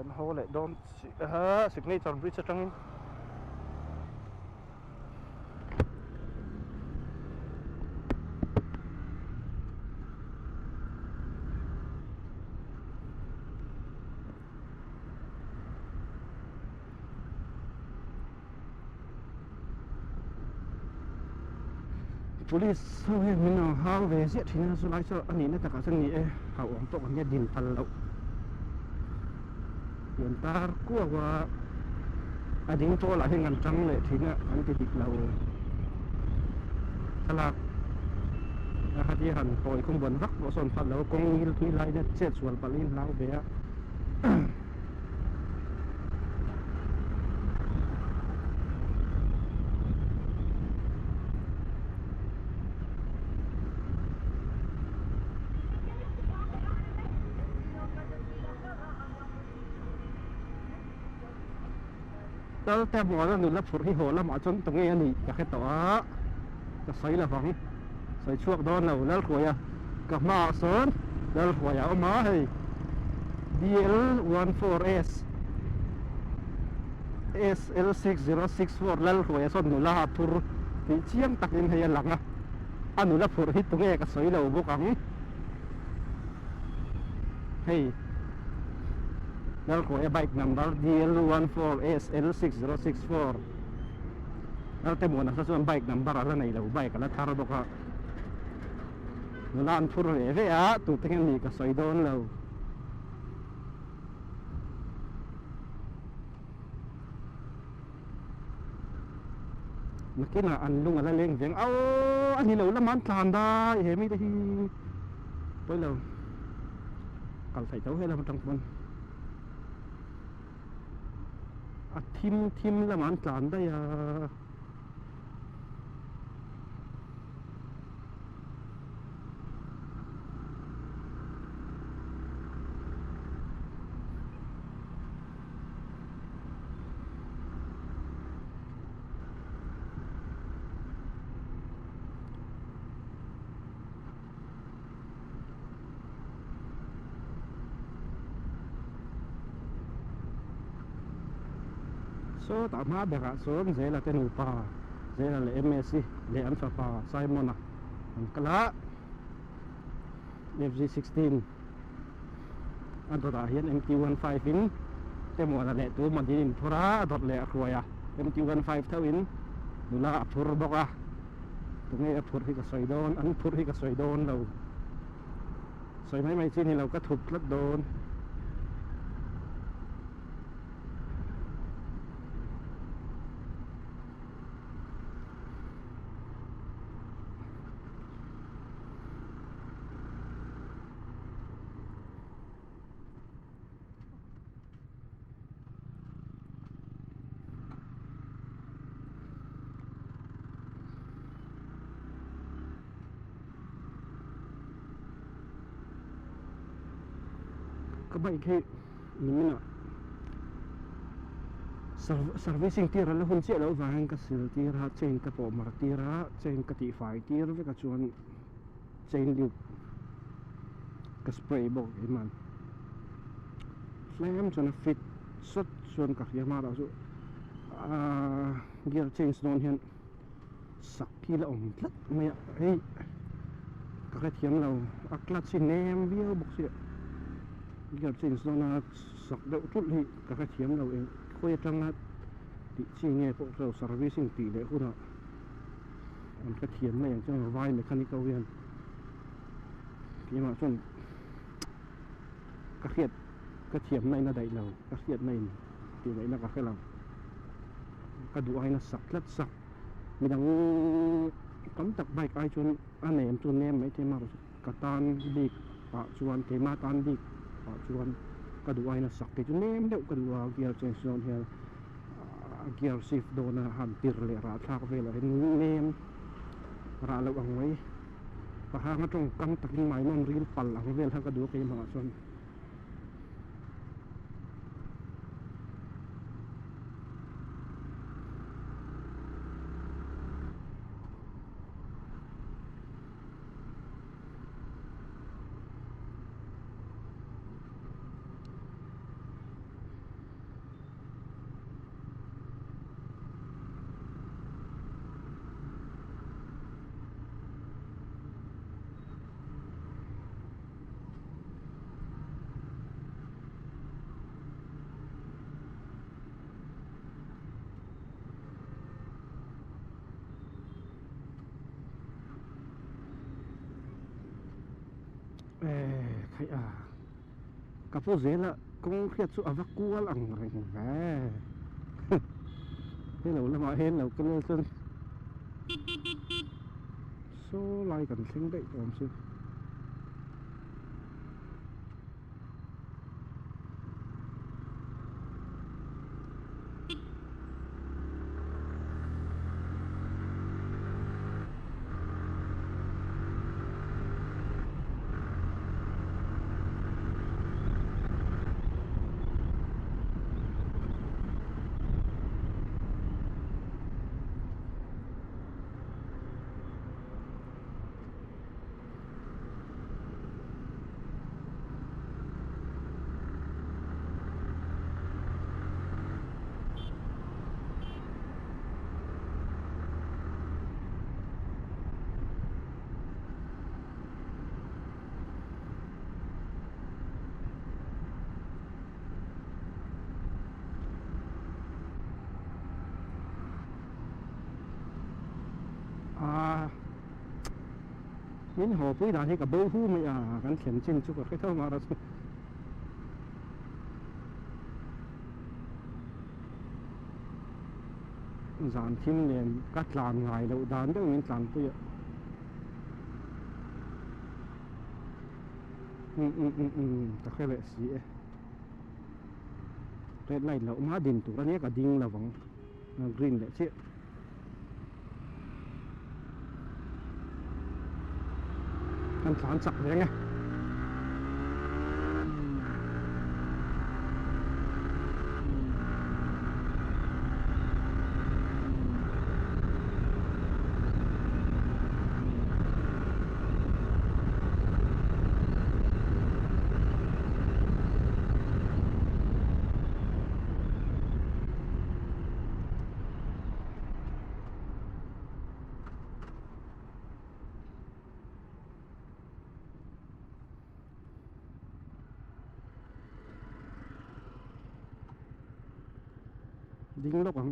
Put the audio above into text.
Kan haw leh dawn chiah a signature bridge atangin. Police ho hian min rawn hau ve ziah thin a chulai chu a nihna takah chuan ni e hlauhawm tawk an nia din phal loh pian tar kuau a a ding tawlah hian kan tang leh thin a kan ti dik lo thlalak a khatia han tawi khum buan vak pawh sawn phal lo kawng ngil thui lai te chet sual palh in hlau ve a. Kal te muana nula phurh hi haw lamah chuan tunge a nih ka hre tawh a ka sawi lo vang sawi chhuak dawn lo Lalhruaia ka hmaah sawn Lalhruaia a awm a hei DL14S SL6064 Lalhruaia sawn nula a phur tih chiang takin hei a lang a a nula phurh hi tunge ka sawi lo bawk ang hei Lalhruaia bike number DL14SL6064 Lalte Muana kha chuan bike number a la nei lo bike a la thar bawk a nula an phur ve ve a tute nge ni ka sawi dawn lo. Nakinah an lung a la leng veng aw a ni lo lama an tlan dai he mite hi pawi lo kal theih tho helam atang pawn a thim thim lamah an tlan daih a. Sawtah hma berah chuan Zela te nupa Zela leh Msi leh an fapa Simon-a an kal a FZ16 a dawtah hian MT15 in Temuana leh tu Madin in phur a a dawt leh a hruai a MT15 tho in nula a phur bawk a tunge a phurh hi ka sawi dawn an phurh hi ka sawi dawn lo sawi mai mai chi ni lo ka thup tlat dawn. Ka bike hi nimin ah servicing tir a la hun chiah loh vangin ka sil tir a chain ka pawh mar tir a chain ka tihfai tir vek a chuan chain lube ka spray bawk eng an tlem chuan a fit sawt chuan ka hria hma erawh chu ahh gear change dawn hian sak hi la awm tlat mai a hei ka hrethiam lo a clutch hi nem viau bawk sia gear change dawn a sak deuh thulh hi ka hrethiam lo eng khawi atanga tih chi nge pawh ka hre lo servicing tih leh hunah an hrethiam mai ang chuan vai mechanic ho hian keimah chuan ka hriat ka thiamna in a daih lo ka hriatna in tih ngaihna ka hre lo ka duh aiin a sak tlat sak midang tam tak bike ai chuan a nem chu nem mai thei marawh chu ka tan bik ah chuan keimah tan bik ah chuan ka duh aiin a sak kei chu nem deuh ka duh a gear change dawn hian a gear shift dawn a han tir leh rah thlak velah hian nem rah loh ang mai pahang atawng kam takin maimawm ril pal ang vel kha ka duh a keimah ah chuan. Eh khaih a ka pu zela kawng hriat chu a va kual ang reng ve helo lamah hian lo kal ila chuan saw lai kan thleng daih tawh ang chu. Aaa min haw pui dan hi ka bo hu mai a kan thlen chin chu ka hre tho mar a chu. Zan thim nen ka tlan ngai loh dan deuh min tlan pui a. Um um um um ka hre leh si e. Red light loh hma din tur ania ka ding lo vang green leh chiah. Kan tlan chak reng e. Ding lawk ang.